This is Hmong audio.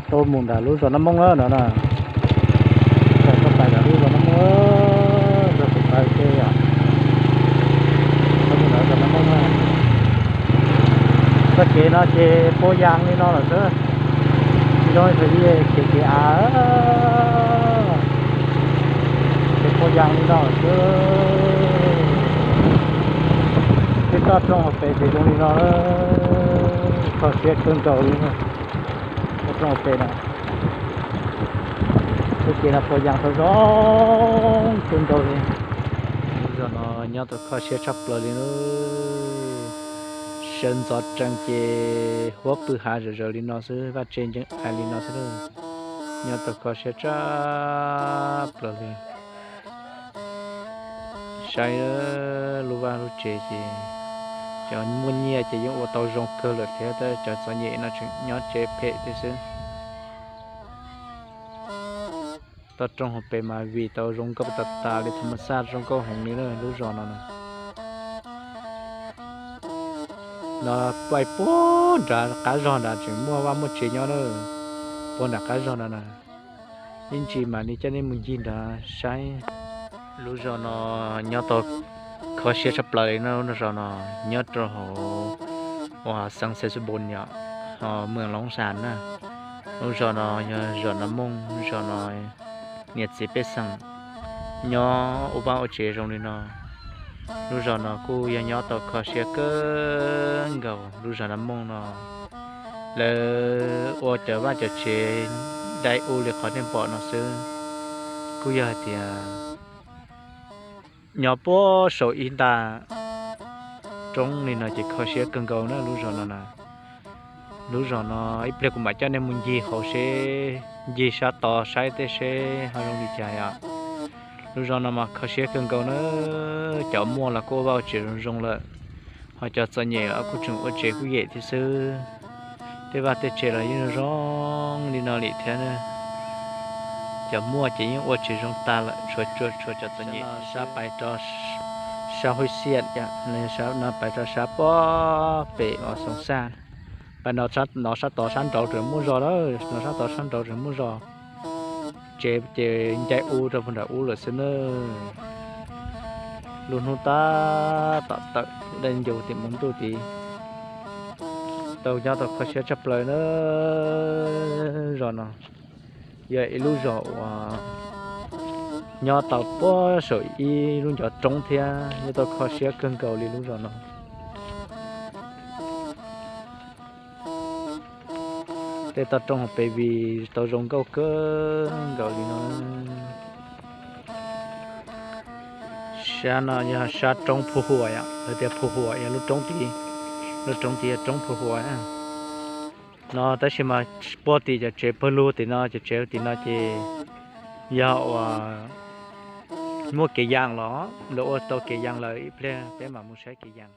Tau mus nram lub zos Nab Moob na no na. Tau pais nram lub zos Nab Moob, zos Pum Pais ces yom. Tau mus nram zos Nab Moob na. Txoj kev no ces puas yas li no lawm xwb. Zoo li kev kev av, ces puas yas li no lawm xwb. Tej toj roob hauv pes ces zoo li no, kho siab kawg nkaus li. Toj roob hauv pes na, txoj kev no puas yas tau zoo kawg nkaus li. Lub zos no nyob tau kho siab tshaj plaws li na. Sawv ntxov tsees ces huab pw hav zom zaws li no xwb, vaj tse ntseeb ais li no xwb. Nyob tau kho siab tshaj plaws li. Saib lub vaj lub tsev ces cov muaj nyiaj ces yeej ua tau zoo kawg lawm thiab, tab sis cov txom nyem no tseem nyob tsev phem thiab xwb. Toj roob hauv pes mas vim tau zoo nkauj tas tas li, tham ma xaj zoo nkauj heev li na lub zos no na. No pais puag nram qab zog nrad tseem muaj vaj muaj tsev nyob na, puag nram qab zog nrad na. Ib ntsis mam li coj nej mus ncig nrad saib. Lub zos no nyob tau kho siab tshaj plaws li na, lub zos no nyob rau hauv uas xeev Xais Xus Npoos yom, ho moos Loob Xas na. Lub zos no yog zos Nab Mooj, lub zos no niam txiv pej xeem nyob ua vaj ua tsev zoo li no. Lub zos no kuj yog nyob tau kho siab kawg nkaus. Lub zos Nab Mooj no lawv ua cov vaj cov tsev dai u li qhov nej pom no xwb, kuj yog hais tias nyob puag saum ib nta roob li no ces kho siab kawg nkaus na lub zos no na. Lub zos no ib pliag kuv mam coj nej mus ncig hauv seb, ncig sab tod saib tej seb ho zoo li cas yom. Lub zos no mas kho siab kawg nkaus na, cov muaj los kuj ua vaj ua tsev zoo zoo lawm, ho cov txom nyem los kuj tseem ua tsev kuj yem thiab xwb. Tej vaj tej tsev los yeej zoo zoo li no li thiab na. Cov muaj ces yeej ua tsev zoo tag lawm, tshuav, tshuav cov txom nyem sab pais rau sab Huj Xiam, no pais rau sab pob pem uas Xoom Xaj. Pais no sab tod sab nraud tseem muaj zos na, no sab tod sab nraud tseem muaj zos. Tsev ces ncaim ub rau puag nram ub lawm xwb na. Lub hnub tab tom tawm dej ncau tim mus ntuj tid. Tau nyob tau kho siab tshaj plaws na. Zos no yog ib lub zos uas nyob tau puag saum ib lub ncov roob thiab, nyob tau kho siab kawg nkaus li lub zos no. Tej toj roob hauv pes vim tau zoo nkauj kawg nkaus li no. Sab no yog sab roob Phu Huam yom, lawv tias Phu Huam yog lub roob tid, lub roob tid yog roob Phu Huam no. Tab sis mas puag tim cov tsev pawg lug tim no, cov tsev tim no ces yog uas muaj kev yas los, lawv ua tau kev yas lawm, ib pliag peb mam mus saib kev yas.